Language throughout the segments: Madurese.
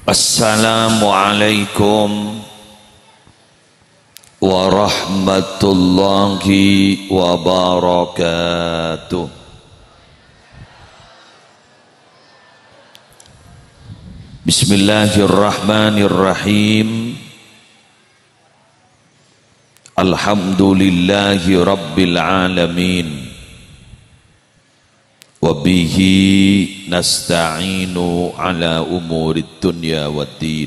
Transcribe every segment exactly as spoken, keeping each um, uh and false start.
Assalamualaikum warahmatullahi wabarakatuh. Bismillahirrahmanirrahim. Alhamdulillahi rabbil alamin. Wa bihi nasta'inu ala umurid dunya waddin.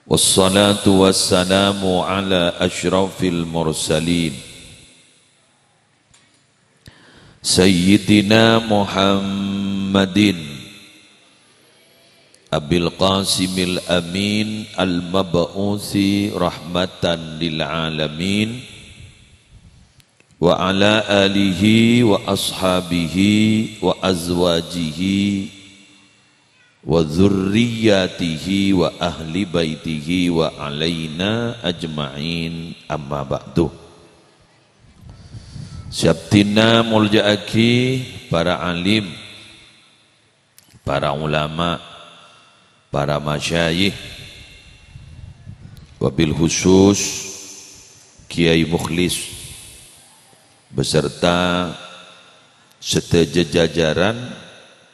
Wassalatu wassalamu ala asyrafil mursalin. Sayyidina Muhammadin Abil Qasimil Amin al-mab'usi rahmatan lil alamin, wa ala alihi wa ashabihi wa azwajihi wa dzurriyyatihi wa ahli baitihi wa alaina ajma'in, amma ba'du. Sè abdhina molja'aghi para alim, para ulama, para masyayikh, wabil khusus Kiai Mukhlis beserta sadhâjâ jajaran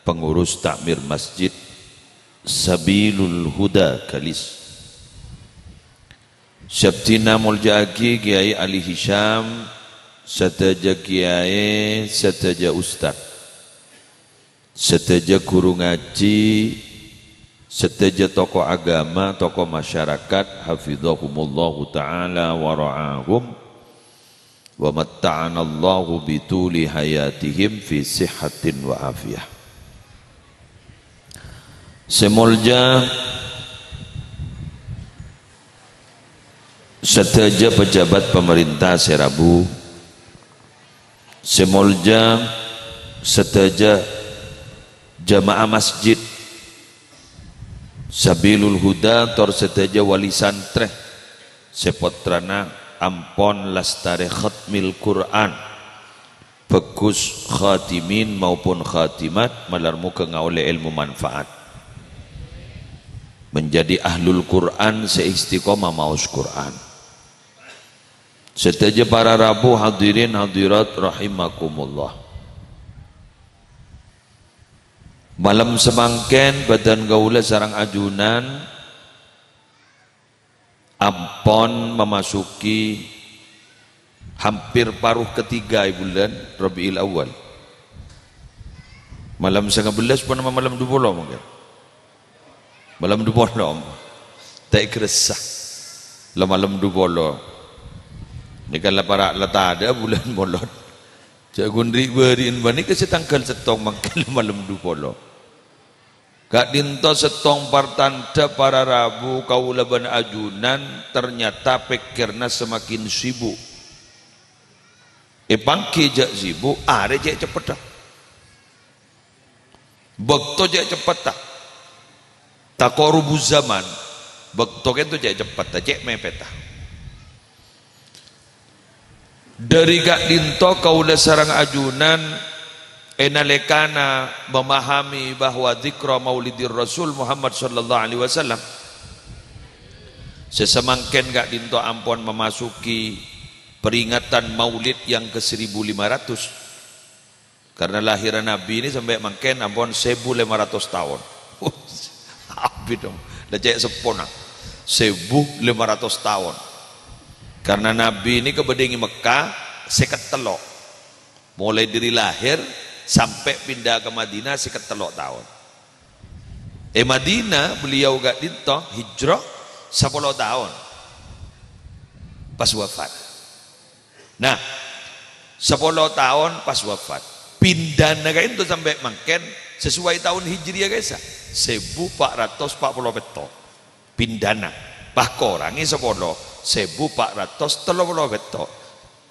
pengurus takmir Masjid Sabilul Huda Galis. Sè abdhina molja'aghi Kiai Ali Hisham, sadhâjâ kiai, sadhâjâ ustad, sadhâjâ ghuru ngajhi, sadhâjâ tokoh agama, tokoh masyarakat, hafizahumullahu ta'ala wa ra'ahum, wa matta'anallahu bituli hayatihim fi sihhatin wa afiyah. Sè molja sadhâjâ pejabat pemerintah sè rabu, sè molja sadhâjâ jamaah masjid Sabilul Huda tor sadhâjâ wali santrè sè pottrana ampon lastarè khatmil Qur'an. Bagus khatimin maupun khatimat, malar moghâ ngaollè èlmo manfaat. Menjadi ahlul Qur'an sè istiqomah maos Qur'an. Sadhâjâ para rabu hadirin hadirat rahimakumullah. Malem samangkèn bâdân kaulâ sareng ajunan ampon mamasuki hampir paruh ketiga è bulân Rabiul Awal. Malem sangabellâs ponapa malem dupolo mangkèn? Malem dupolo. Ta' èkarassa. La malem dupolo. Nèka la para' la tadâ' bulân molod. Jhâ' ghun ri'-bâri'ân panèka sè tangghâl sèttong mangkèn la malem dupolo. Ka'dinto sèttong partandhâ para rabu kaulâ bân ajunan ternyata pèkkèrra semakin sibuk. Èpangghi jhâ' sibuk, arè cè' ceppetta. Bâkto cè' ceppetta. Taqarubuz zaman. Bâkto kènto cè' ceppetta, cè' mèpètta. Dhâri ka'dinto kaulâ sareng ajunan è nalèkana memahami bahwa dzikra maulidir Rasul Muhammad sallallahu alaihi wasallam, sè samangkèn ka'dinto ampon memasuki peringatan Maulid yang ke seribu lima ratus. Karena lahirra Nabi ini sampè' mangkèn ampon sèbu lèma ratos taon. Abit dong. La cè' seppona. Sèbu lèma ratos taon. Karena Nabi ini kabâdâ è Mekkah sèket tello'. Mulai dari lahir sampè' pindah ke Madinah sèket tello' taon. È Madinah beliau ka'dinto hijrah sapolo taon. Pas wafat. Nah, sapolo taon pas wafat. Pindhâna ka'dinto sampè' mangkèn sesuai taon Hijriyah ka'issa. Sèbu pa' ratos pa' polo pètto'. Pindhâna. Pas korangè sapolo, sèbu pa' ratos tello polo pètto'.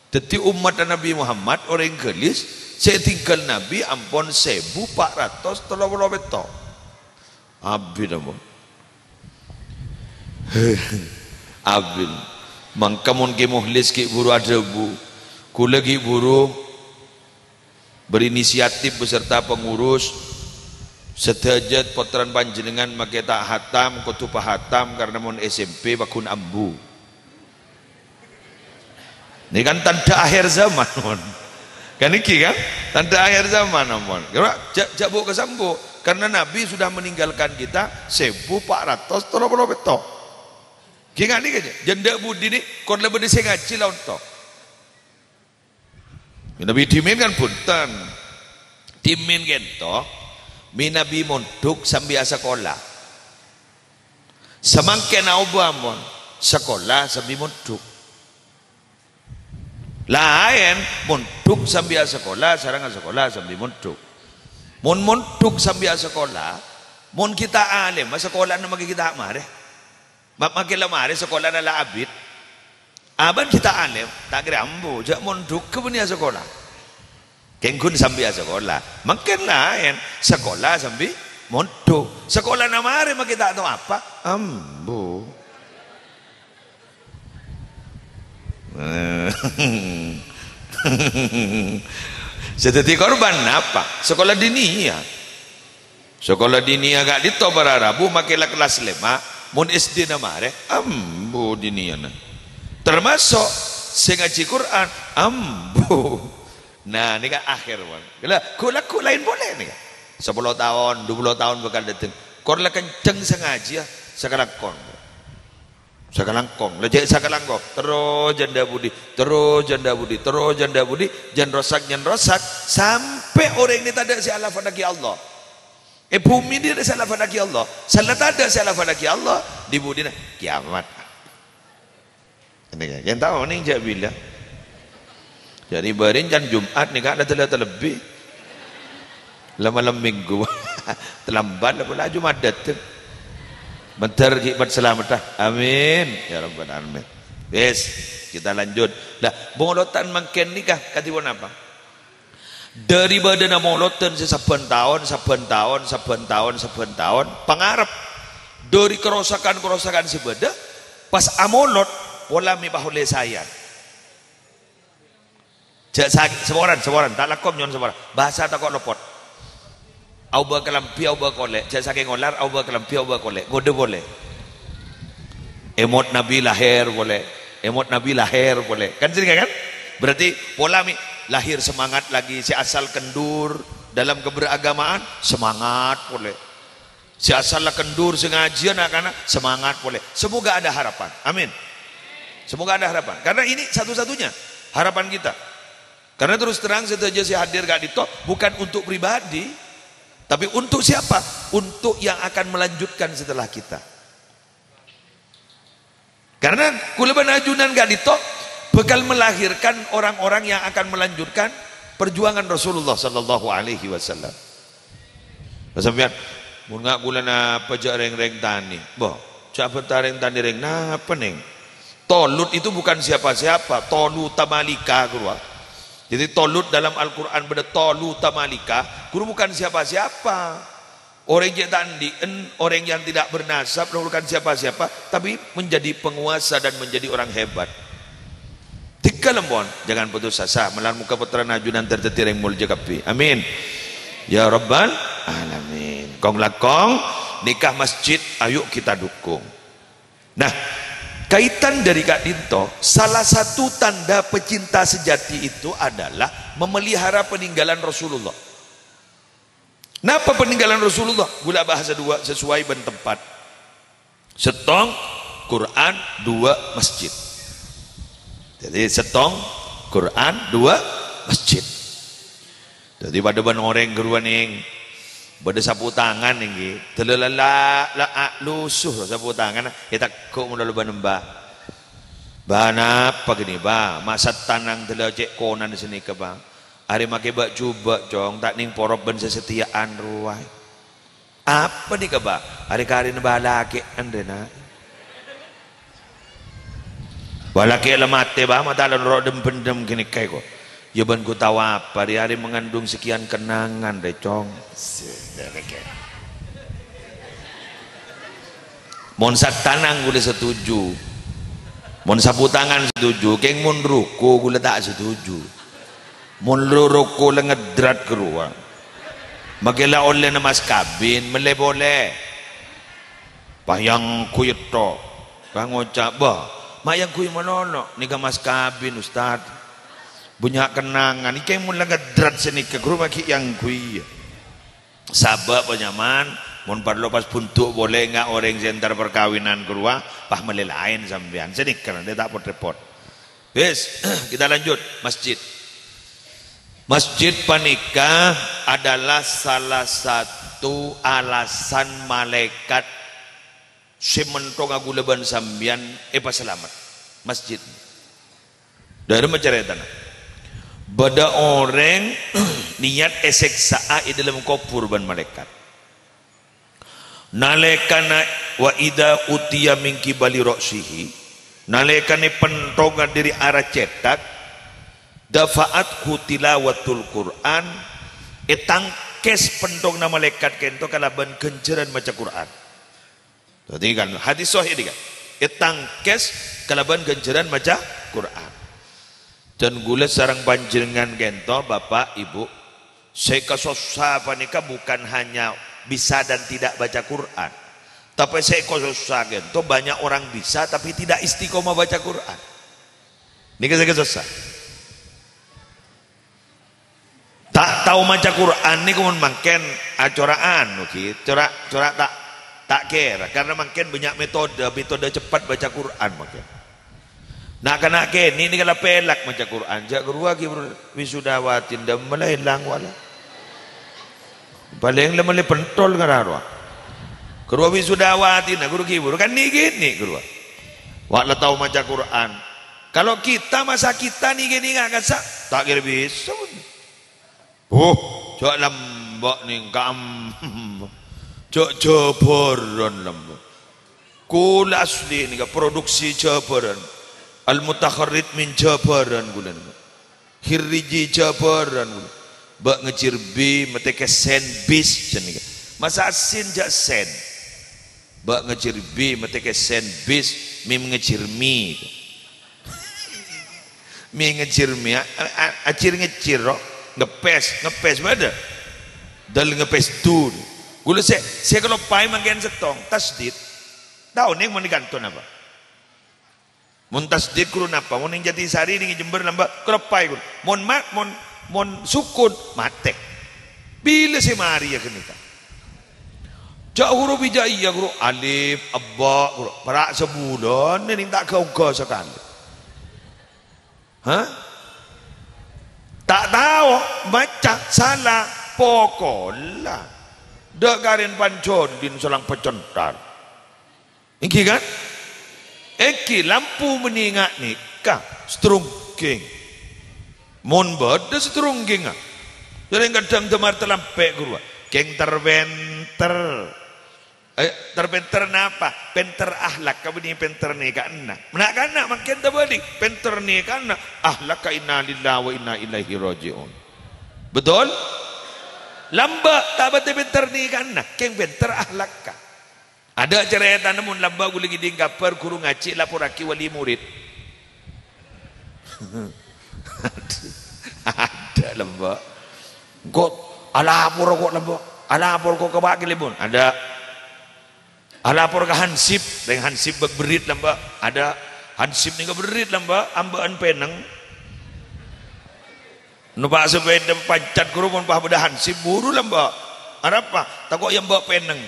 Dhâddhi, ommatta Nabi Muhammad, orèng Galis, sè ètinggal Nabi ampon sèbu pa' ratos tello polo pètto'. Abit ampon. Abit. Mangka mon Kè Mukhlis ghi' buru adhâbu, kaulâ ghi' buru berinisiatif beserta pengurus Sadhâjâ pottrana panjhennengngan makè ta' hatam, kodhu pahatam, karna mon S M P pagghun ambu. Ini kan tanda akhir zaman, mon. Kan iki kan? Tanda akhir zaman, mon. Kira jhâ', jhâ' bu' kasambu'. Karena Nabi sudah meninggalkan kita seribu empat ratus tello puluh pètto'. Ghi' ngani kèya. Jhâ' dâ' budina, kor la bâdâ sè ngajhi la onto. Mènabi dhimèn kan bhunten. Dhimèn kènto, mènabi mondhuk sambi asakola. Samangkèn aobâ, mon, sakola sambi mondhuk. Laèn mondhuk sambi asakola, sareng asakola sambi mondhuk. Mon mondhuk sambi asakola, mon ghi' ta' alèm, sakolana makè ghi' ta' marè. Ma-, makè la marè sakolana la abit. Abâ' ghi' ta' alèm, ta' kèra ambu, jhâ' mondhugghâ bânnè asakola. Kèng ghun sambi asakola. Mangkèn laèn, sakola sambi mondhuk. Sakolana marè makè ta' tao apa? Ambu. Sè dhâddhi korban napa? Sakola diniyah. Sakola diniyah ka'dinto para rabu makè la kellas lèma', mon S D-na marè, ambu diniyana. Termasuk sè ngajhi Qur'an, ambu. Nah, nèka akhir, mon. Ghellâ', ghu-lagghu laèn polè nèka. Sapolo taon, dupolo taon bhâkal dâteng. Kor la kenceng sè ngajhiyâ, sakalangkong. Sakalangkong, la jhâ' sakalangkong, terros jhâ' dâ' budi, terros jhâ' dâ' budi, terros jhâ' dâ' budi, jhân rosak, jhân rosak, sampè' orèng nè tadâ' sè alafadhâghi Allah. È bhumè nè tadâ' sè alafadhâghi Allah, sala tadâ' sè alafadhâghi Allah, dhi budina kiamat. Ini kan, yang tahu nih, jhâ' bilâ. Jadi, bâreng can Jumat nèka la tella talebbi. La malem Minggu. Terlambat la pola Jumat dâteng. Mandhâr ghi' pas salamet, ah. Amin. Ya Rabbal Alamin. Wes, kita lanjut. Lah, molodhân mangkèn nèka kadhi ponapa? Dâri bâdâna molodhân sè sabbhân taon, sabbhân taon, sabbhân taon, sabbhân taon, pangarep dâri karosakan-karosakan sè bâdâ, pas amolod, pola mè' paollè saèyan. Jhâ' sak-, saporana, saporana, ta' langkong nyo'on saporana. Bhâsa tako' lopot. Aobâ kalambhi, aobâ kolè'. Jhâ' sakèng olar, aobâ kalambhi, aobâ kolè'. Ngodâ polè. Èmot Nabi lahèr polè. Èmot Nabi lahèr polè. Kan sènga kan? Berarti pola mè' lahir semangat lagi. Sè asal kendur dalam keberagamaan, semangat polè. Sè asal la kendur, sè ngajhiyâ na'-kana', semangat polè. Semoga ada harapan. Amin. Semoga ada harapan. Karena ini satu-satunya harapan kita. Karena terus terang, sadhâjâ sè hadir ka'dinto bukan untuk pribadi, tapi untuk siapa? Untuk yang akan melanjutkan setelah kita. Karena kaulâ bân ajunan ka'dinto bhâkal melahirkan orang-orang yang akan melanjutkan perjuangan Rasulullah sallallahu alaihi wasallam. Lah sampèyan, "Mon nga' kaulâ napa jhâ' rèng-rèng tanè?" Bâh, jhâ' bhânta rèng tanè rèng napa, Nèng? Tolut itu bukan siapa-siapa, Toluta Malika, ghuru. Jadi Tolut dalam Al-Qur'an bâdâ Toluta Malika, ghuru bukan siapa-siapa. Orèng cè' ta' andi'en, orèng yang tidak bernasab, bukan siapa-siapa, tapi menjadi penguasa dan menjadi orang hebat. Dhika lempon, jangan putus asa, malar moghâ pottrana ajunan dhâddhi rèng molja kabbhi. Amin. Ya Rabbal Alamin. Kong-langkong, nèka masjid, ayo kita dukung. Nah, kaitan dâri ka'dinto, salah satu tanda pecinta sejati itu adalah memelihara peninggalan Rasulullah. Napa peninggalan Rasulullah? Ghulâ bahasa dua sesuai bân tempat. Sèttong Qur'an, dua masjid. Jadi, sèttong Qur'an, dua masjid. Jadi, padâ bân orèng ghâruwa, Nèng. Bâdâ sapo tangan, èngghi. Dâlâ la, la, la, a, lusuh sapo tangan. Ètegghu' mololo bân embah. Bâ, napa ghâni, Bâ? Masa tanang dâlâ cè' konana sanèka, Bâ? Arè makè bâ'-jhubâ', Cong, ta' nèng porop bân sè satèya'an rowa. Apa nèka, Bâ? Arè karèna bâ' lakè'an rèna. Bâ' lakè' la matè, Bâ', ma' ta' la noro' dem-bhendem ghânèka, ko'. Yâ bân ghu tao apa, rè arè mengandung sekian kenangan, rè, Cong. Mon satanang ghulâ setuju. Mon sapo tangan setuju, kèng mon ruko ghulâ ta' setuju. Mon lo-, ruko la ngedrat ghâruwa. Makè la ollèna mas kabin, mellè polè. Pas èyangghuy ètto. Pas ngoca', "Bâh, ma' èyangghuy malolo, nèka mas kabin, Ustad. Bânnya' kennangan. Èkè mon la ngèdrat sanèka, ghuru ma' ghi' èyangghuy, iyâ." Sabâb, panyaman, mon parlo pas bhundu' polè nga' orèng sè entar parkabinan ghâruwa, pas mellè laèn sampèyan. Sanèka, ta' pot-rèpot. Wis, kita lanjut. Masjid. Masjid panèka adalah salah satu alasan malaikat sè mentong ghulâ bân sampèyan èpasalamet. Masjid. Dâri macarètana. Bâdâ orèng niyat èsèksa'a è dâlem kobhur bân malaikat. Nalèkana, "Wa idza utiya min qibali ra'sihi," nalèkana pentongnga dâri ara cèthak, "dafa'athu tilawatul Qur'an," ètangkès pentongnga malaikat kènto kalabân ghânjhârân maca Qur'an. Perhatikan, hadis sahih ini kan. Ètangkès kalabân ghânjhârân maca Qur'an. Dan ghulâ sareng panjhennengngan kènto, Bapak, Ibu, sè èkasossa panèka bukan hanya bisa dan tidak baca Qur'an. Tapè sè èkasossa kènto banyak orang bisa tapi tidak istiqomah baca Qur'an. Nèka sè èkasossa. Ta' tao maca Qur'an nèko mon mangkèn acora'an, ghi. Cora', cora' ta', ta' kèra. Karena mangkèn bânnya' metode, metode cepat baca Qur'an mangkèn. Na'-kana' kènè' nèka la pèlak maca Qur'an. Jhâ' ghâruwa ghi' bro, wisudawati, dâmma la èlang wala. Palèng la mellè pentol ngara rowa. Ghâruwa wisudawatina, ghuru ghi' bro. Kan nè'-kènè' ghâruwa. Wa' la tao maca Qur'an. Kalau kita masa kita nè'-kènè' nga' kassa', ta' kèra bisa, pon. Oh, jhâ' lambâ' nèng kam. Jhâ' Jhâbârân lambâ'. Ghulâ asli nèka produksi Jhâbârân. Al-Mutaharrid min Jhâbârân ghulâ nèka. Khirriji Jhâbârân ghulâ. Bâ' ngajhir bi, matè kè sen bis, jhân nèka. Masa asin jhâ' sen. Bâ' ngajhir bi, matè kè sen bis, mim ngajhir mi. Mi ngajhir mi, a-, a-, ajhir ngajhir, ro. Ngepes, ngepes bâdâ. Dal ngepes dur. Ghulâ sè, sè kaloppaè mangkèn sèttong, tasdid. Tao nèng mon èkanto napa? Mon tasdid ghuru napa? Mon nèng Jatisari, nèng Jember lambâ' kaloppaè ghuru. Mon ma-, mon, mon sukun, matè. Bilâ sè marèya ghânèka? Jhâ' huruf hijaiyah ghuru, alif, abba, ghuru. Para' sabulân nèng ta' ghâ-onggâ sakalè. Hah? Ta' tao maca, sala, pokolla. Dâ' karèn panjhândin salang pacèntar. Èngghi, kan? Èngghi, lampu bânnè nga' nèka, strungging. Mon bâdâ strungging, ah. Jhâreng kadhâng dâmar talampè' ghâruwa. Kèng ter-pènter. Eh, ter-pènter napa? Pènter akhlak, ka bânnè pènter nèka'na. Na'-kana' mangkèn tabâli', pènter nèka'na, akhlak ka inna lillahi wa inna ilaihi raji'un. Betul? Lambâ' ta' bâdâ pènter nèka'na, kèng pènter akhlakka. Adâ' carètana mon lambâ' ghulâ ngèdhing kabhâr ghuru ngajhi laporraghi wali murid. Adâ' lambâ'. Engko' alapor ko' lambâ'. Alapor ko' ka Pak Kelimun. Adâ'. Alapor ka Hansip. Rèng Hansip bâk berrit lambâ'. Adâ'. Hansip nèka berrit lambâ'. Ambâ'ân pènèng. Nompa' sapèda pancat ghuru mon pas bâdâ Hansip buru lambâ'. Arapa? Tako' èyambâ' pènèng.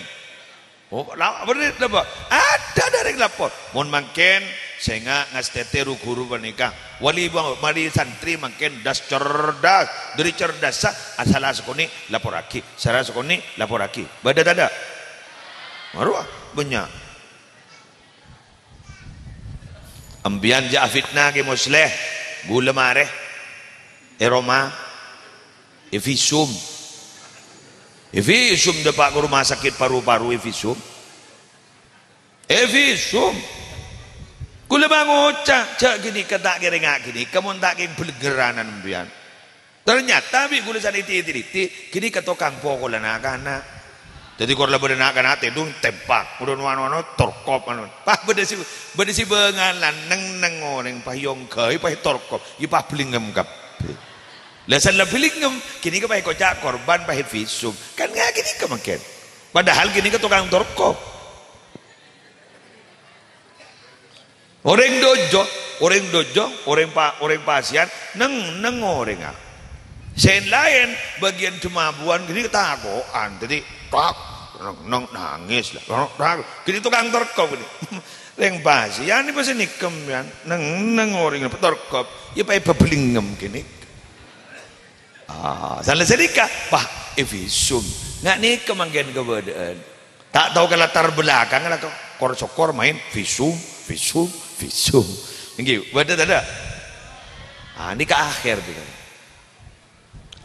Oh, la-, berri' lambâ'. Adâ' dâreng lapor. Mon mangkèn, sènga' ngastètè ru-ghuru panèka. Wali ba-, wali santri mangkèn das cerdas. Dâri cerdassa, asalla sakonè' laporraghi. Sala sakonè' laporraghi. Bâdâ tadâ'? Marowa, bânnya'. Empèyan jhâ' afitna Kè Musleh. Ghulâ marè. È roma. È visum. È visum dâpa' ka rumah sakit paru-paru, è visum. È visum. Ghulâ bângoca', jhâ' ghânèka ta' kèra nga' ghânèka, mon ta' kèng bâlengghârânan empèyan. Ternyata bi' ghulâ sanèka èteliti, ghânèka tokang pokolla na'-kana'. Dhâddhi kor la bâdâ na'-kana' tèdung, tempak. Mon anu-anu, torkop, anu. Pas bâdâ sè, bâdâ sè bângalan, neng-neng orèng, pas èyongghâi, pas ètorkop. Iyâ pas bâlingngem kabbhi. Lah, san la bâlingngem, ghânèka pas èkoca' korban, pas èvisum. Kan nga-, ghânèka mangkèn. Padahal ghânèka tokang torkop. Orèng dojâ, orèng dojâ, orèng pa-, orèng pasèyan, neng-, neng orèngnga. Sè laèn, bâgiyân dhâmmabuwân, ghânèka tako'an. Dhâddhi, tak, neng-, neng nangès la. Ghânèka tokang torkop ghânèka. Rèng pasèyan nèko sè nèkèm, yâ. Neng-, neng orèngnga torkop. Yâ, pas èbâbâlingngem ghânèka. Ah, san la sanèka, pas èvisum. Nga' nèka mangkèn kabâdâ'ân. Ta' tao ka latar belakang la, kor-sokor maèn visum, visum, visum. Èngghi, bâdâ tadâ'? Ah, nèka akhèr nèka.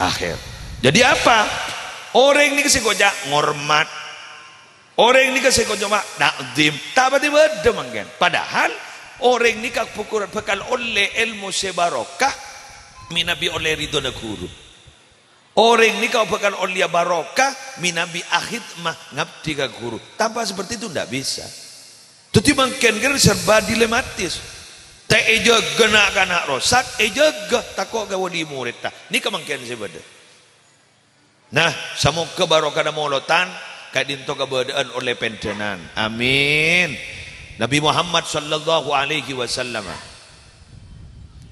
Akhèr. Jadi apa? Orèng nèka sè èkoca' ngormat. Orèng nèka sè èkoca' ta'zim, ta' patè bâdâ mangkèn. Padahal orèng nèka bukura-, bhâkal ollè èlmo sè barokah mènabi ollè ridhâna ghuru. Orèng nèka bhâkal ollèya barokah mènabi ahidmah ngabdi ka ghuru. Tanpa seperti itu ndak bisa. Dhâddhi mangkèn kan serba dilematis. Ta' èjâgâ na'-kana' rosak, èjâgâ tako' ka wali muridda. Nèka mangkèn sè bâdâ. Nah, samoghâ barokana molodhân ka'dinto kabâdâ'ân ollè pèndhânan. Amin. Nabi Muhammad sallallahu alaihi wasallam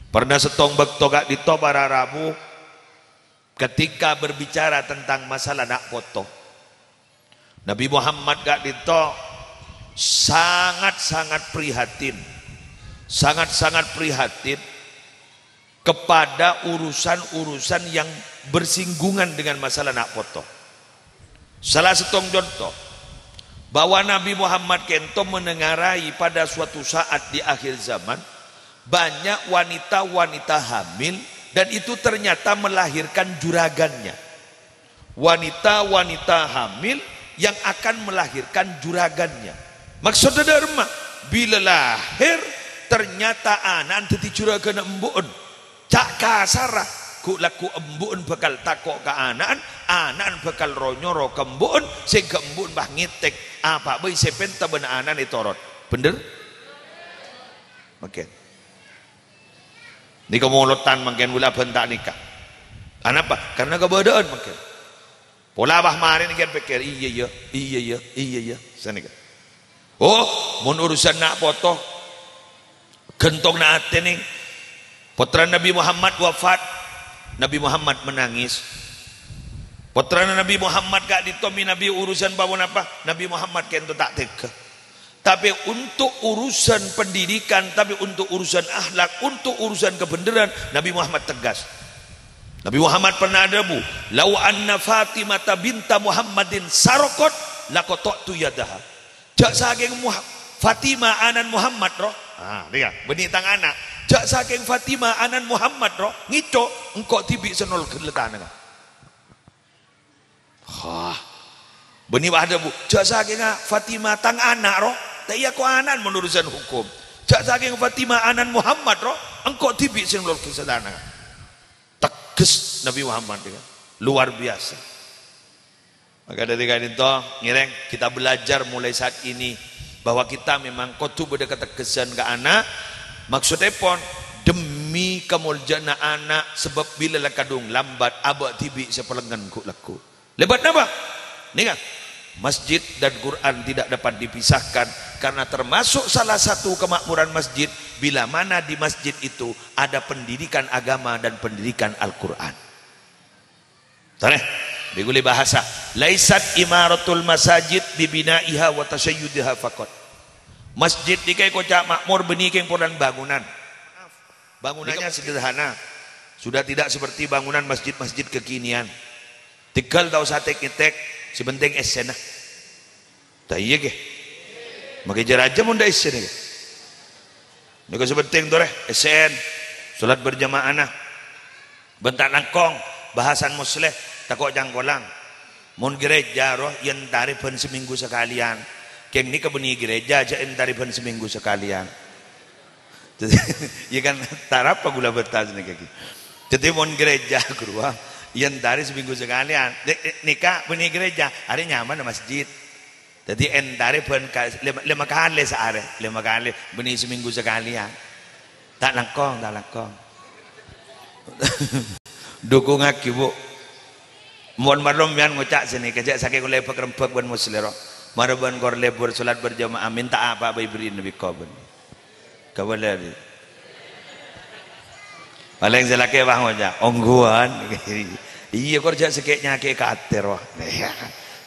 pernah sèttong bâkto ka'dinto para rabu ketika berbicara tentang masalah na' poto. Nabi Muhammad ka'dinto sangat-sangat prihatin. Sangat-sangat prihatin kepada urusan-urusan yang bersinggungan dengan masalah na' poto. Salah sèttong conto, bahwa Nabi Muhammad ka'dinto menengarai pada suatu saat di akhir zaman, banyak wanita-wanita hamil dan itu ternyata melahirkan juragannya. Wanita-wanita hamil yang akan melahirkan juragannya. Maksodda dâ' remma? Bilâ lahèr, ternyata ana'na dhâddhi juraganna embu'en. Ca' kasarra, ghu'-, lagghu' embu'en bhâkal tako' ka ana'na, ana'na bhâkal ro-nyoro ka embu'en, sèngghâ embu'en pas ngètèk, apa bhâi sè èpènta bân ana'na ètorot. Bhender? Oke. Nèka molodhân mangkèn, bulâ bân ta' nèka. Anapa? Karena kabâdâ'ân mangkèn. Pola bâ' marèna ghi' pèkkèr, "Iyâ, iyâ, iyâ, iyâ, iyâ, iyâ." Sanèka. Oh, mon urusan na' poto, ghântong na' atèna. Pottrana Nabi Muhammad wafat, Nabi Muhammad menangis. Pottrana Nabi Muhammad ka'dinto mènabi urusan pa-ponapa, Nabi Muhammad ka'dinto ta' tegghâ. Tapè untuk urusan pendidikan, tapè untuk urusan akhlak, untuk urusan kebenaran, Nabi Muhammad tegas. Nabi Muhammad pernah adhâbu, "Lau anna Fatimata binta Muhammadin saraqat, laqata'tu yadaha." Jhâ' sakèng Muha-, Fatimah ana'na Muhammad, ro. Ah, nèka, bânnè tang ana'. Jhâ' sakèng Fatimah ana'na Muhammad, ro, ngèco', engko' dhibi' sè nolghâr la tanangnga. Hah. Bânnè pas adhâbu, "Jhâ' sakèngnga Fatimah tang ana', ro." Ta' iyâ ko' ana'na mon urusan hukum. "Jhâ' sakèng Fatimah ana'na Muhammad, ro. Engko' dhibi' sè nolghâr la tanangnga." Tegas Nabi Muhammad, ya. Luar biasa. Maka dhâri ka'dinto, ngèrèng kita belajar mulai saat ini bahwa kita memang kodhu bâdâ kateggâsan ka ana'. Maksoddhèpon, demi kamoljâ'ânna ana', sabâb bilâ la kadhung lambat, abâ' dhibi' sè palengngen ghu'-, lagghu'. Lèbât napa? Nèka, masjid dan Quran tidak dapat dipisahkan karena termasuk salah satu kemakmuran masjid bila mana di masjid itu ada pendidikan agama dan pendidikan Al-Quran. Torè, bi' ghulâ bahasa. "Laisat imaratul masajid bi bina'iha wa tasyayyudiha faqat." Masjid nèka èkoca' makmur bânnè kèng polana bangunan. Bangunannya sederhana. Sudah tidak seperti bangunan masjid-masjid kekinian. Tèghâl ta' osa tèk-ngètèk, sè penting essèna. Ta' iyâ, ghi? Makè jâ-rajâ mon dâ' essèna, ghi. Nèka sè penting torè, essèna. Salat berjamaahna. Bân ta' langkong, bahasan Musleh, tako' cangkolang. Mon ghârèjâ rowa, èntarè bân samènggu sakalèyan. Kèng nèka bânnè ghârèjâ, jhâ' èntarè bân samènggu sakalèyan. Dhâddhi, iyâ kan, tarapa ghulâ bâttas nèka ghi. Dhâddhi, mon ghârèjâ ghâruwa, èntarè samènggu sakalèyan. Nè-, nè-, nèka bânnè ghârèjâ, arè nyamana masjid. Dhâddhi èntarè bân ka-, lèma, lèma kalè saarè, lèma kalè, bânnè samènggu sakalèyan. Ta' langkong, ta' langkong. Dhukungngaghi, Bu. Mon parlo sampèyan ngoca' sanèka, jhâ' sakèng lebâk-rembâk bân Muslèh, ro. Mara bân kor lebur salat berjamaah, mènta apa bhâi bherri'na bi' kobân. Kabâlâ, bi'. Palèng sè lakè' wah ngoca', "Ongghuwân." Iyâ, kor jhâ' sakè'-nyakè'è ka atè, ro.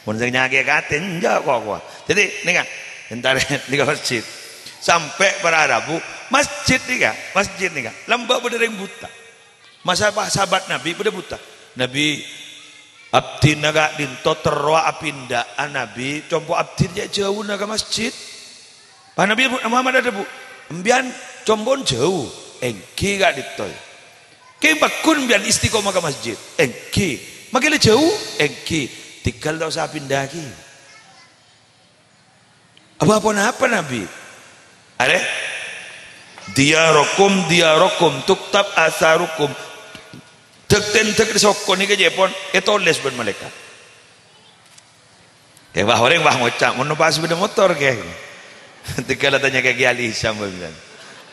Mon sè nyakè'è ka atè, enjâ' ko-, kowa. Dhâddhi, nèka, entar nèka masjid. Sampè' para rabu, masjid nèka, masjid nèka. Lambâ' bâdâ rèng buta. Masa pa-, sahabat Nabi padâ buta. "Nabi, abdhina ka'dinto terrowa apinda'a, Nabi. Compo' abdhina cè' jhâuna ka masjid." Pas Nabi Muhammad adhâbu, "Sampèyan compo'na jhâu?" "Èngghi, ka'dinto." "Kèng pagghun sampèyan istiqomah ka masjid?" "Èngghi." "Makè la jhâu?" "Èngghi." "Tèngghâl ta' osa apinda'aghi." "Apa ponapa, Nabi?" "Arè, 'Diyarakum, diyarakum, tuktab atsarukum.' Dhâk-tèndhâk è soko nèka cèpon ètolès bân malaèkat." Kè, wah, orèng, wah, ngoca', "Mon nompa' sepeda motor, kè." Tèngghâl atanya ka Kè Ali Hisam, bân,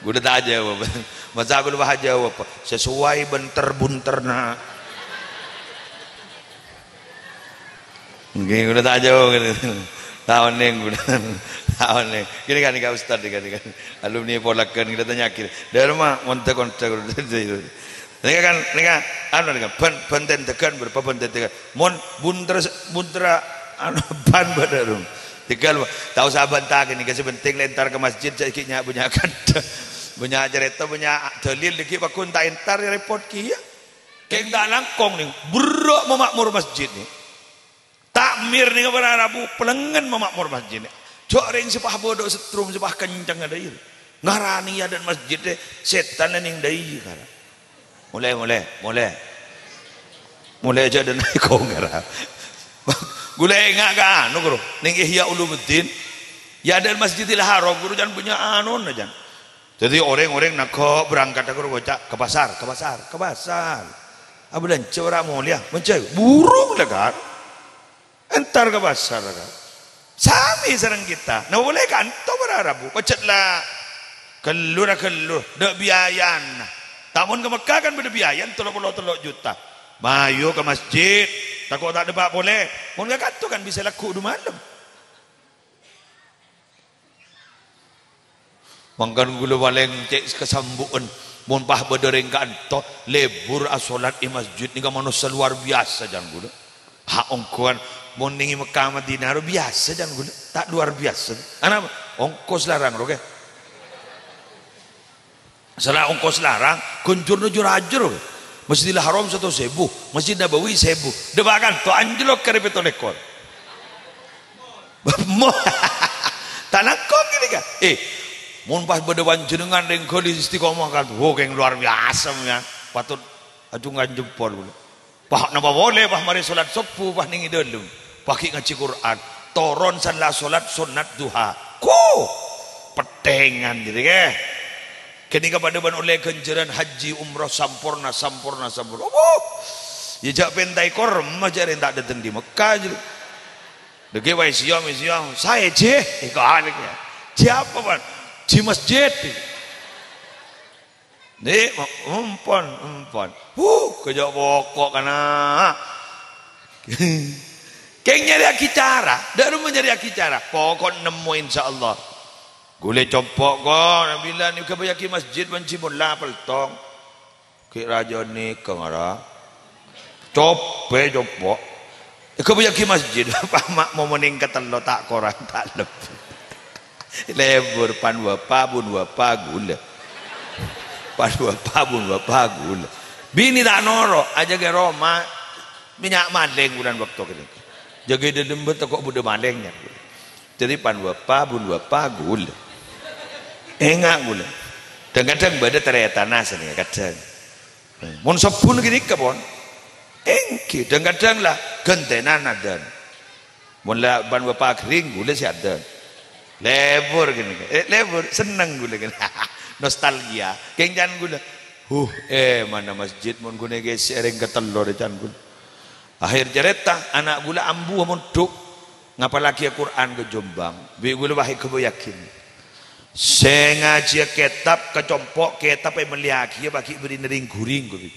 "Ghulâ ta' ajâwâb." "Masa ghulâ wah ajâwâb?" "Sesuai bân ter-bunterna." Ngghi, ghulâ ta' jhâu, ghulâ. Ta' onèng, ghulâ. Ta' onèng. Ghini kan, nèka Ustad, nèka, nèka. Alumni Polagan, ghulâ tanya'aghi. Dârma, monta kontra, ghulâ. Nèka kan, nèka, anu, nèka, bân, bân tèndhâghân, bârâmpa bân tèndhâghân. Mon buntra, buntra, anu, bân bâdâ rung. Tèngghâl, ta' osa abhântaghi, nèka sè pentèng lè entar ka masjid, saiki nya-, bânnya' kandhâ. Bânnya' carèta, bânnya' dalil, dhâggi' pagghun ta' entar, ya, rèpot kèya. Kèng ta' langkong, nèng. Berrâ' mama'mor masjid, nèng. Takmir nèng para rabu, pelengngen mama'mor masjid. Jhâ' rèng sè pas bâdâ setrum, sè pas kenceng adâ' iyâ. Ngaranè è adâ'na masjid, sètan nèng dâi, kara. Molè, molè, molè. Molè jhâ' dâ' naèko, kara. Ghulâ enga' ka anu, ghuru. Nèng Ihya Ulumuddin. È adâ'na Masjidil Haram, ghuru, can bânnya' anona, can. Dhâddhi, orèng-orèng nangghâ' berangkat, ghuru, ngoca', "Ka pasar, ka pasar, ka pasar." Abhâlânjhâ para molèya, bhânjhâ, burung, la, kan? Entar ka pasar, kan? Samè sareng kita. Nah, polè kanto para rabu. Pajhât la ghâllu ra ghâllu, dâ' biayana. Ta' mon ka Mekkah kan bâdâ biayana tello polo tello juta. Mayu ka masjid, tako' ta' dâpa' polè. Mon ka kanto kan bisa lagghu' du malem. Mangkana ghulâ palèng cè' kasambu'ân. Mon pas bâdâ rèng ka'anto, lebur asolat è masjid nèka manossa lowar biyasa, can ghulâ. Ha, ongghuwân, mon nèng è Mekkah Madinah ro biyasa, can ghulâ. Ta' lowar biyasa. Anapa? Ongkos larang ro, kè. Sala ongkos larang, ghun jhur-nojhur ajâr. Masjidil Haram satos èbu, Masjid Nabawi sèbu. Dâpa' kanto anjlok karè pètto lèkor. Mo-, ta' langkong ghânèka. Eh, mon pas bâdâ panjhennengngan rèng ghâli istiqomah kan, wo, kèng lowar biyasa, ya. Patut acungan jempol ghulâ. Pas napa polè, pas marè solat sobbhu, pas nèng è dâlem. Pas ghi' ngajhi Qur'an. Toron salla solat sonnat duha. Ko! Pettèngan jârèya, kè. Ghânèka padâ bân ollè ghânjhârân haji umroh samporna, samporna, samporna. Opo? Ya jhâ' pèntaè korma jârèya ta' dâteng è Mekkah jârèya. Dhâggi' wae siyam, siyam. Saè, jhi. Èkalèk, ya. Jhi apa, Pan? Jhi masjid. Nè, empon, empon. Huh, kejjhâ' poko' kana. Kèng nyarèyaghi cara. Dâ' remma nyarèyaghi cara. Poko' nemmo, insyaallah. Ghulâ compo', ko', nabila nèka èghâbâyyâghi masjid bân jhi molla peltong. Ghi' rajâ nèka ngara. Copè, compo'. Èghâbâyyâghi masjid, pa' ma' momonèng katello ta' korang, ta' lebbi. Lebur, pan bapa, bun bapa, ghulâ. Pan bapa, bun bapa, ghulâ. Binè ta' noro', ajâgâ è roma, bânnya' malèng bulân bâkto ghânèka. Jâgâ è dâlem bâ' tako' bâdâ malèng, ya. Dhâddhi pan bapa, bun bapa, ghulâ. Enga' ghulâ. Dhâng-kadhâng bâdâ tarètanna sanèka, kadhâng. Mon sabbhun ghânèka pon. Èngghi, dhâng-kadhâng la ghântèna adân. Mon la pan bapa ghering, ghulâ sè adân. Lebur ghânèka. Eh, lebur, senneng ghulâ ghânèka. Nostalgia. Kèng can ghulâ. Huh, eh, mana masjid mon ghun èghessè'è rèng katello rè can ghulâ. Akhèr carèta, ana' ghulâ ambu mondhuk. Ngapallaghi Qur'an ka Jombang, bi' ghulâ wahai ghâbâyyâghi. Sè ngajhiyâ kètab ka compo', kètab èmellèyaghi, ya, bâgi bherri'na rèng-ghuring, ghulâ.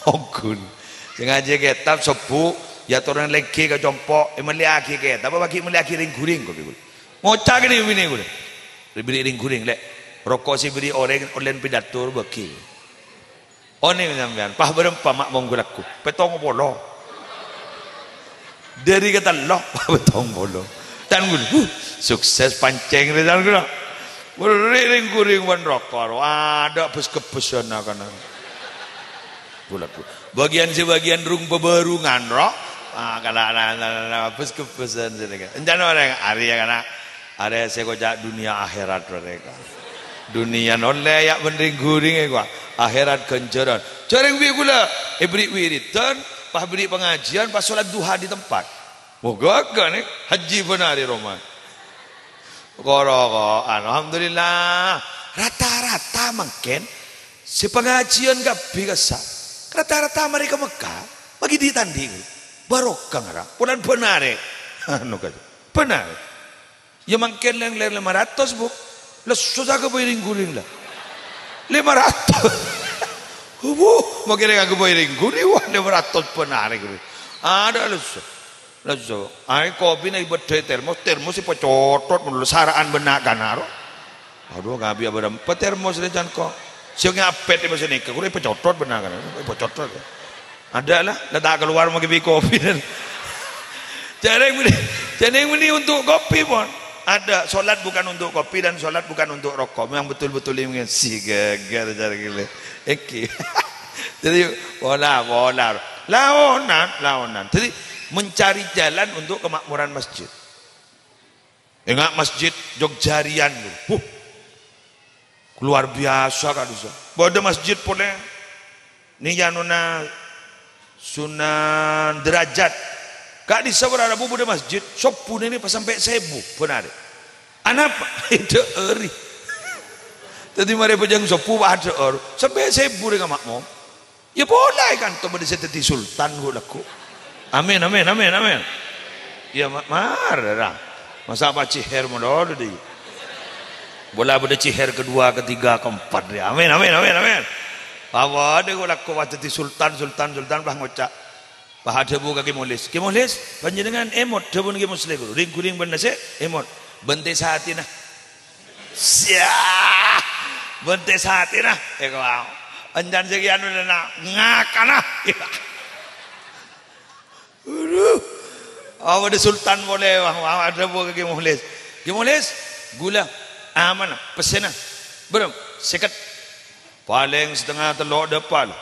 Ongghun. Sè ngajhi kètab sobbhu, èyatorè lèngghi ka compo', èmellèyaghi kètab, apa ghi' mellèyaghi rèng-ghurèng, kopi kaulâ. Ngoca' kènè' binè kaulâ. Èbèrri' rèng-ghurèng, Lè'. Roko' sè èbèrri' orèng, ollèna pidato bâghi. Onèng sampèyan, pas bârâmpa ma' mongghu lagghu. Pèttong polo. Dhâri katello', pèttong polo. Tan kaulâ, huh, sukses pancèng rè, tan kaulâ. Bèrri' rèng-ghurèng bân roko', adâ' bes-kebbes ana kana. Kaulâ, bâgiyân sè bâgiyân rung-pabhârungan, ro. Ah, kana, na, na, na, na, bes-kebbesan sè nèka. Èncana orèng, arèya kana. Arèya sè koca' dhunnya akhèrat, rèka. Dhunnya ollè ya' bân rèng-ghurèng, èkowa. Akhèrat ghânjhârân. Jhârèng bi' kaulâ, èbèrri' wiridan, pas bèrri' pangajiyân, pas sholat duha di tempat. Moghâ-ghâ nè, hajji bân arè roma. Koro-, ko-, anu, alhamdulillah. Rata-rata mangkèn sè pangajiyân kabbhi kassa'. Rata-rata marè ka Mekkah, maghi dhi'-tandhi'. Barokah ngara, polana bân arè. Anu ka, bân arè. Ya mangkèn lèng-lèng lèma ratos, Bu. Lesso sa ghâbây rèng-ghurèng la. Lèma ratos. Bu, mangkèn lèng ghâbây rèng-ghurèng, wah, lèma ratos bân arè ghâbây. Adâ' lesso. Lesso. Aè kopi nè èbâddhâi termos, termos èpacothot mon lo sara'an bân na'-kana' ro. Adhu, ngabi abârâmpa termos rè can ko. Sè ngapèt è masa nèka, kuro èpacothot bân na'-kana', èpacothot. Adâ' la, la ta' kalowar maghi bi' kopi. Jhârèng bânnè, jhârèng bânnè untuk kopi, pon. Adâ', sholat bukan untuk kopi dan sholat bukan untuk rokok. Memang betul-betul ini sè ghâghâr jhârèng ghellâ'. Èngghi. Jadi, pola, pola. Laonan, laonan. Jadi, mencari jalan untuk kemakmuran masjid. Enga' masjid Jogja rèyan. Huh. Luar biasa, ka'dissa'. Bâdâ masjid polè. Nè yâ nona Sunan Derajat. Ka'dissa' bârâ' rabu bâdâ masjid, sobbhuna nè pas sampè' sèbu, bân arè. Anapa? Dâ'âri. Dhâddhi marè bhâjâng sobbhu, pas adâ'âr, sampè' sèbu rèng makmum. Yâ pola è kanto bâdâ sè dhâddhi sultan ghu' lagghu'. Amin, amin, amin, amin. Yâ, ma-, mara, ra. Masa' pas cèhèr malolo, dhi. Pola bâdâ cèhèr kedua, ketiga, keempat, dhi. Amin, amin, amin, amin. Apa adâ' ghu' lagghu' pas dhâddhi sultan, sultan, sultan, pas ngoca'. Pas adhâbu ka Kè Mukhlis, "Kè Mukhlis, panjhennengngan èmot," dhâbuna Kè Mukhlis, "rèng-ghurèng bân nasè' èmot. Bântè satèna." Sia! Bântè satèna. Èko, ancan sè kèya anu na, ngakana. Aduh. Apa dâ sultan polè, wah, wah, adhâbu ka Kè Mukhlis. "Kè Mukhlis, ghulâ, amana, pèssèna?" "Bârâmpa?" "Sèket." "Palèng satengnga tello' dâpa', lo."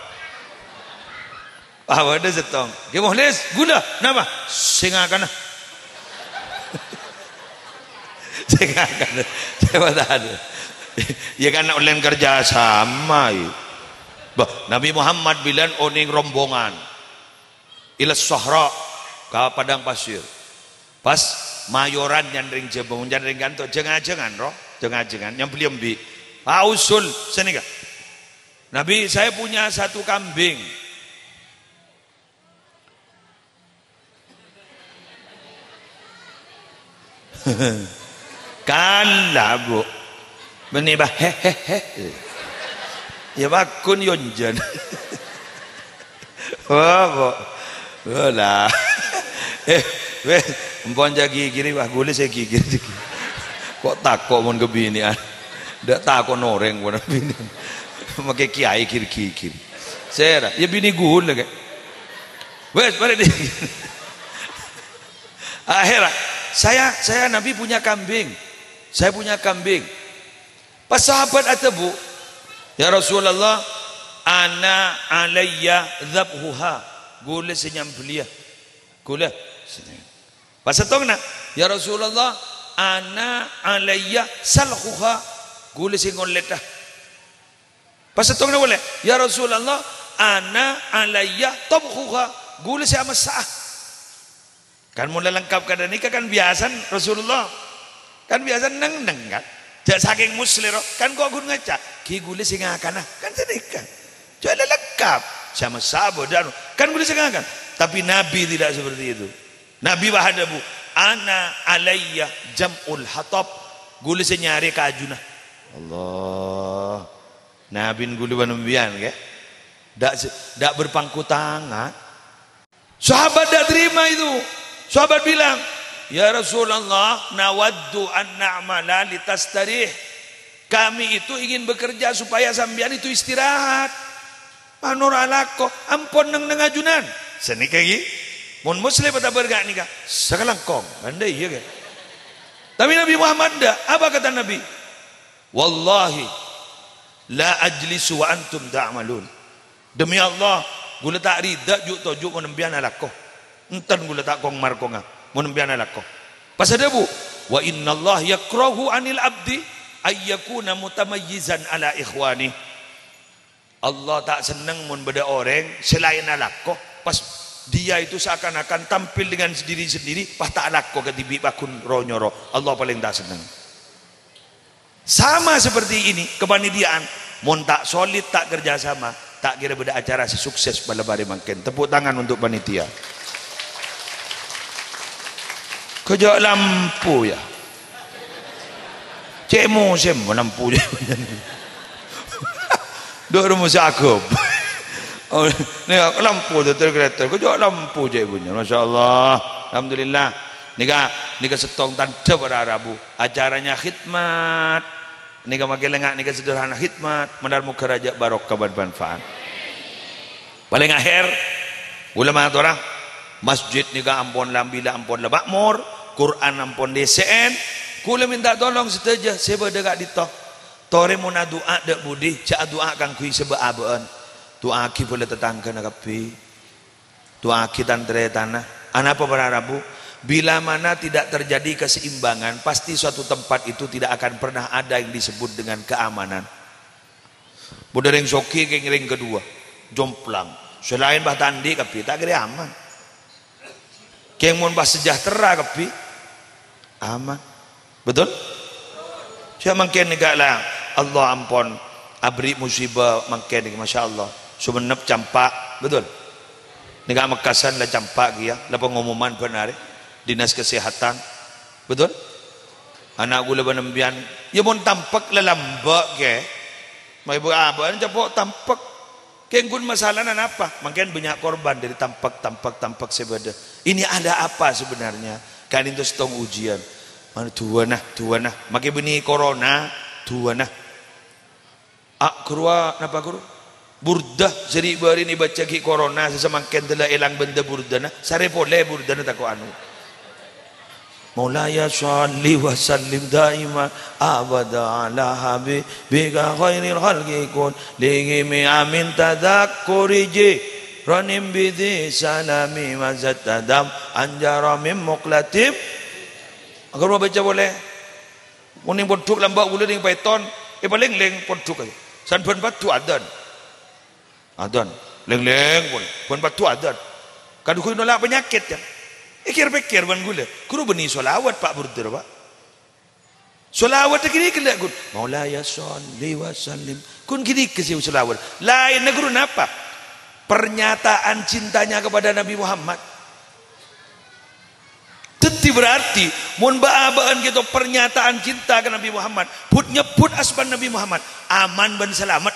Apa dâ sèttong. "Kè Mukhlis, ghulâ, napa?" "Sè ngakana." Sè ngakana. Coba tahan. Ya kan ollèna kerja sama, ya. Bah, Nabi Muhammad bilân onèng rombongan. Ila Sahra, ka padang pasir. Pas mayoran nyan rèng Jhâbâ, nyan rèng kanto, jâng-ajângan, ro, jâng-ajângan, nyambli embi'. Ausul, sanèka. "Nabi, saya punya satu kambing." Kala, Bu. Bânnè, bâ, he, he, he. Ya, bâkun yonjhân. Wah, Bu. Wala. Eh, weh, empon jâ' ghighiri, wah, ghulâ sè ghighir. Ko' tako' mon kabinè'an. Dâ' tako' norèng pon binè'. Makè kèyaè ghir-ghighir. Sèra, ya binè ghulâ, kè. Wes, balik di. Akhirnya, saya, saya Nabi punya kambing. Saya punya kambing. Pas sahabat adhâbu, "Ya Rasulullah, ana alayya dzabhuha." Ghulâ sè nyambellia. Ghulâ sè nyam-, Pas sèttongnga, "Ya Rasulullah, ana alayya salkhuha." Ghulâ sè ngollèdhâ. Pas sèttongnga polè, "Ya Rasulullah, ana alayya tabkhuha." Ghulâ sè amessa'a. Kan mon la lengkap kadhâ' nèka kan biyasana Rasulullah. Kan biyasana neng-neng kan. Jhâ' sakèng Muslèh ro, kan ko' ghun ngaca', "Ghi ghulâ sè ngakana." Kan sanèka. Jhâ' la lengkap. Sè amessa'a bâdâ anu. Kan ghulâ sè ngakana. Tapi Nabi tidak seperti itu. Nabi pas adhâbu, "Ana alayya jam'ul hatab." Ghulâ sè nyarè kajuna. Allah. Nabina ghulâ bân sampèyan, kè? Ndak se-, ndak berpangku tangan. Sahabat ndak terima itu. Sahabat bilang, "Ya Rasulullah, nawaddu an na'mala litastarih." Kami itu ingin bekerja supaya sampeyan itu istirahat. Mano ra alako, ampon neng-neng ajunan. Sanèka ghi. Mon Muslim atabâr ka'nèka, sakalangkong. Andai, iyâ, kan? Tapi Nabi Muhammad ndak. Apa kata Nabi? "Wallahi la ajlisu wa antum ta'malun." Demi Allah, ghulâ ta' rida ju'-toju' mon empèyan alako. Enten ghulâ ta' kong-markonga mon empèyan alako. Pas adhâbu, "Wa innallaha yakrahu anil abdi ayyakuna mutamayyizan ala ikhwani." Allah ta' senneng mon bâdâ orèng sè laèn alako, pas dia itu seakan-akan tampil dengan sendiri-sendiri, pas ta' alako kadhibi' pagghun ro-nyoro. Allah palèng ta' senneng. Sama seperti ini, kepanitiaan, mon ta' solid, ta' kerja sama, ta' kèra bâdâ acara sè sukses malam hari mangkèn. Tepuk tangan untuk panitia. Kejak lampu, ya. Cè' mosèm lampu. Dhu' rumo sagep. Oh, nèka lampu tetel-gretel. Kejak lampu cè' bânnya'. Masya Allah. Alhamdulillah. Nèka, nèka sèttong tandhâ para rabu. Acaranya khidmat. Nèka makè lenga' nèka sederhana khidmat. Mandhâr moghâ rajâ barokah bân manfaat. Palèng akhèr, ghulâ matora, masjid nèka ampon la-, bilâ ampon la ma'mor, Qur'an ampon dhisè'èn. Ghulâ mènta tolong sadhâjâ sè bâdâ ka'dinto. Torè mon adu'a dâ' budi, jhâ' adu'a kaangghuy sè bâ'-abâ'ân. Du'aaghi polè tatangghâna kabbhi. Du'aaghi tan-tarètanna. Anapa para rabu? Bila mana tidak terjadi keseimbangan, pasti suatu tempat itu tidak akan pernah ada yang disebut dengan keamanan. Bâdâ rèng soghi kèng rèng kaduwâ, jomplang. Sè laèn bâ ta' andi' kabbhi, ta' kèra aman. Kèng mon bâ sejahtera kabbhi, aman. Betul? Sè mangkèn nèka la Allah ampon abri' musibah mangkèn nèka, masya Allah. Songennep campa', betul? Nèka Mekkasan la campa' kèya, la pengumuman bân arè. Dinas Kesehatan. Betul? Ana' ghulâ bân empèyan, ya mon tampek la lambâ', kè. Ma' ibu abâ'na capo' tampek. Kèng ghun masalana napa? Mangkèn bânnya' korban dâri tampek, tampek, tampek sè bâdâ. Ini ada apa sebenarnya? Ka'dinto sèttong ujian. Mano duwâna, duwâna. Makè bânnè corona, duwâna. A, ghâruwa napa, ghuru? Burdah sè ri'-bâri'na èbâca ghi' corona, sè samangkèn dâlla èlang bândhâ burdana, sarè polè burdana tako' anu. Maulaya shalli wa sallim daiman abada ala habibika khairil khalqi kullihim amin tadzakkuri jiranim bidzi salami wa zattadam anjara min muqlatim. Agar mau baca boleh. Mon neng pondhuk lambâ' ghulâ neng Paiton, èpalèng-lèng pondhuk aja. San bân paddhu adzan. Adzan. Lèng-lèng pon, bân paddhu adzan. Kadhughâ nola' panyakèt, ya. Èkèr-pèkèr bân ghulâ, ghuru bânnè shalawat, Pa', burdâ, Pa'. Shalawat ghânèka ghellâ', ghun. Maulaya shalli wa sallim. Ghun ghânèka sè shalawat. Laènna ghuru napa? Pernyataan cintanya kepada Nabi Muhammad. Dhâddhi berarti, mon bâ'-abâ'ân ghâto pernyataan cinta ka Nabi Muhammad, bhut-nyebbhut asmana Nabi Muhammad, aman bân salamet.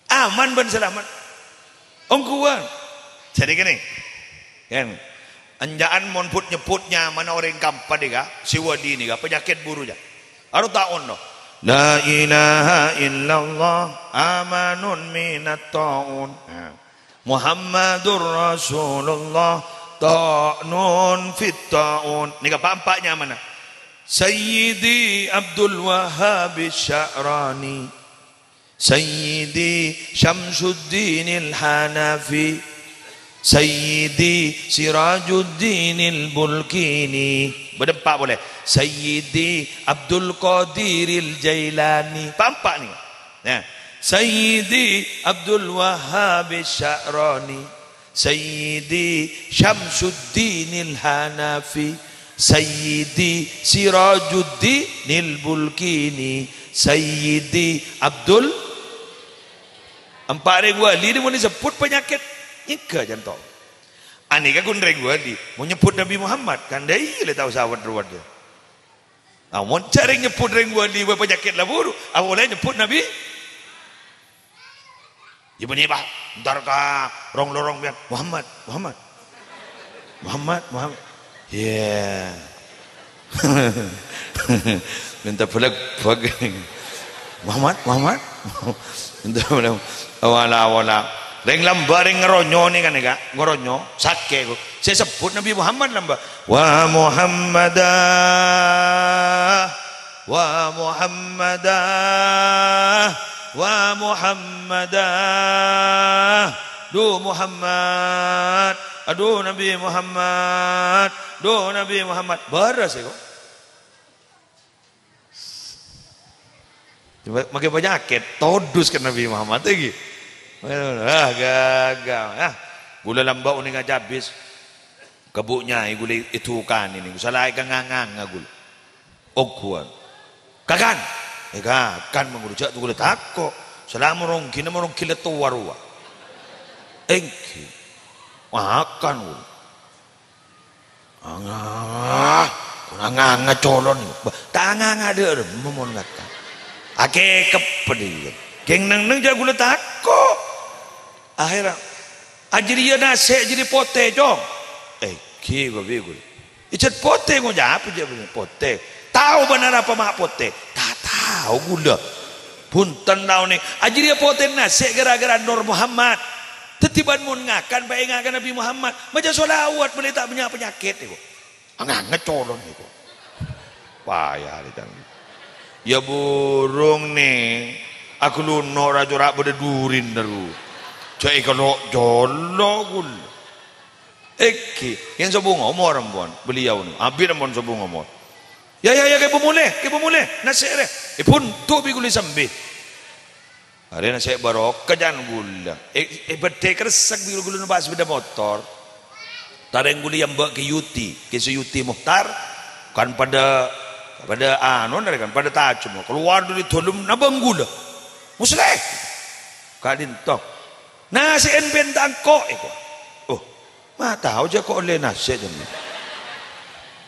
Aman bân salamet. Ongghuwân. Jadi gini, kan, enjâ'ân mon bhut-nyebbhut nyamana orèng kampana nèka, sè wali nèka, panyakèt buru, jâ. Aro ta'on, no. La ilaha illallah, amanun minat ta'un. Nah. Muhammadur Rasulullah, ta'nun fit ta'un. Nèka pa'-empa' nyamana. Sayyidi Abdul Wahhab Sya'rani. Sayyidi Syamsuddinil Hanafi. Sayyidi Sirajuddinil Bulkini. Bâdâ empa' polè. Sayyidi Abdul Qadiril Jailani. Pa'-empa' nèka. Nah, Sayyidi Abdul Wahhab Sya'rani, Sayyidi Syamsuddinil Hanafi, Sayyidi Sirajuddinil Bulkini, Sayyidi Abdul. Empa' rèng wali nèka mon èsebbhut panyakèt, nyèngghâ, canto. Anèka ghun rèng wali, mon nyebbhut Nabi Muhammad, kan dâ' iyâ la tao sawet-rowet, yâ. Amon jhâ' rèng nyebbhut rèng wali bâ' panyakèt la buru, amolè nyebbhut Nabi. Yâ bânnè, Pak. Entar ka rong-lorong biyân. "Muhammad, Muhammad. Muhammad, Muhammad." Yâ. Mènta bâlâk-bâlâk. "Muhammad, Muhammad." Mènta bâlâk. Awala-awala. Rèng lambâ' rèng ngaronyo nè kan, Kak. Ngaronyo. Sakè' ko. Sè sebbhut Nabi Muhammad lambâ'. "Wa Muhammada." Wa Muhammada, wa Muhammada. Dhu Muhammad, adhu Nabi Muhammad, dhu Nabi Muhammad. Bârâs è ko. Coba, maskè panyakèt, todus ka Nabi Muhammad, èngghi. Ah, ghâghâ, ah. Ghulâ lambâ' onèng ajâbis. Ka bu' nyaè ghulâ èdukanè nèko, salaè ka nga-nganga ghulâ. Ongghuwân. Kakan! Eh, kakan, mangghulâ jhâ' ghulâ tako'. Salaè morong ghina, morong ghilâ towa rowa. Èngghi. Makan ghulâ. Anga, anga, anga colon. Bah, ta' anga-anga dâ' remma mon ngakan. Akèkep pèdhi. Ghing neng-neng jhâ' ghulâ tako'. Akhèrra, "Ajâriyâ nasè' jâriyâ potè, Cong." "Èngghi, bâbi ghulâ." "Ijât potè, ngoca'è jâ' potè." "Tao bân arapa ma' potè?" "Ta' tao ghulâ." "Bhunten taonè, ajâriyâ potè nasè' ghârâ-ghârâ Nur Muhammad. Dhâddhi bân mon ngakan, paènga' ka Nabi Muhammad. Maca sholawat, mèlè ta' bânnya' panyakèt, nèko." Anganget colon nèko. Paya arè canggi. Ya burung nè, aghâlunok ra cora' bâdâ durin terro. Jhâ' èkello' jolo ghulâ. Èngghi, yèn sobung omor ampon, beliau nè, abit ampon sobung omor. Ya, ya, ya, kèpo molè, kèpo molè, nasè' rè. Èbhunto' bi' ghulâ sambi. Arèya nasè' barokah can ghulâ. È, è bâdâ kresek bi' ghulâ numpa' sepeda motor. Tarèng ghulâ èyambâ' Kè Yuti, Kè Suyuti Muhtar. Kan padâ, padâ anu, narè kan, padâ tajemma. Kalowar dâri dâlem, nabâng ghulâ. "Musleh!" Ka'dinto. "Nasè'en pènta engko'," èko. "Oh, ma' tao jâ' ko' ollè nasè' jâ' nèko.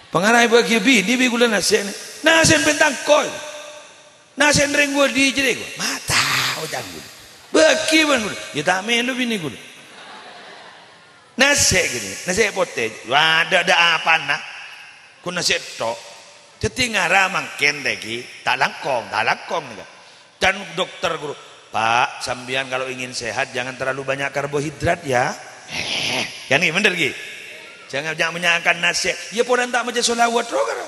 Pangaraè bâgi binè bi' ghulâ nasè'en. Nasè'en pènta engko'." "Nasè'en rèng bâdhi jârèya?" "Ma' tao, can ghulâ." "Bâgi bân ghulâ." "Ya ta' mèlo binè ghulâ." "Nasè' ghânèka, nasè' potè." "Wah, dâ', dâ' apana? Ghun nasè' tho'." "Dhâddhi ngara mangkèn rèya ghi, ta' langkong, ta' langkong nèka." Can dokter ghuru, "Pak, sampèyan kalau ingin sehat, jangan terlalu banyak karbohidrat, ya." Eh, kan ghi, bhender ghi? Jhângan bânnya'-bânnya' ngakan nasè'. Ya, poran ta' maca sholawat, ro, karo.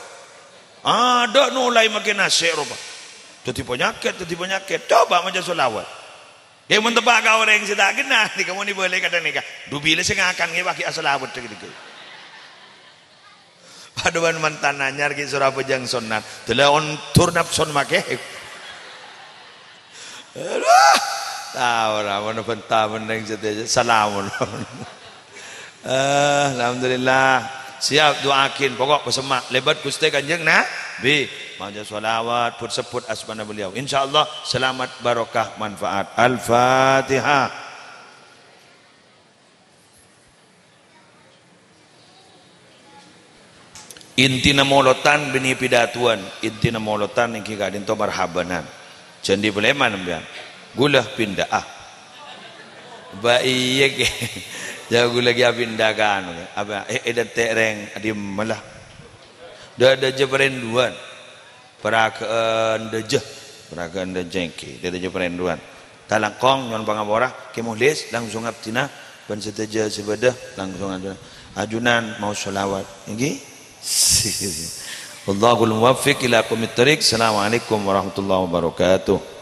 Adâ' nolaè makè nasè' ropa. Dhâddhi panyakèt, dhâddhi panyakèt. Coba maca sholawat. Yâ, mon teppa' ka orèng sè ta' kennal, nèka mon èbâlâi kadhâng nèka. Dubila sè ngakan ngèbâgi asholawat, dhâggi-dhâggi. Padâ bân mantan anyar ghi' sora bhâjâng sonnat. Dâlâ ondur napson makè. Aduh. Tao ora, mon bhânta mennèng sadhâjâ. Salamun. Eh, alhamdulillah. Siap du'aaghin, pokok pasemma' lèbât Ghustè Kanjeng Nabi. Maca sholawat, bhut-sebbhut asmana beliau. Insyaallah selamat, barokah, manfaat. Al-Fatihah. Intina molotan bânnè pidatowan, intina molotan èngghi ka'dinto marhabanan. Jhâ' andi' palèman sampèyan. Ghulâ pinda'a. Bâ iyâ, Kè. Jhâ' ghulâ ghi' apinda ka anu, Kè. Apa, è, è dântè' rèng, adhimma la. Dâ-, dâjâ parènduwân. Paragâ'ân dâjâ. Paragâ'ân dâjâ èngghi. Dâjâ parènduwân. Ta' langkong, nyo'on pangapora. Kè Mukhlis, langsung abdhina. Bân sadhâjâ sè bâdâ, langsung ajunan. Ajunan maos sholawat. Èngghi? Wallahul muwaffiq ila aqwamit thariq. Assalamualaikum warahmatullahi wabarakatuh.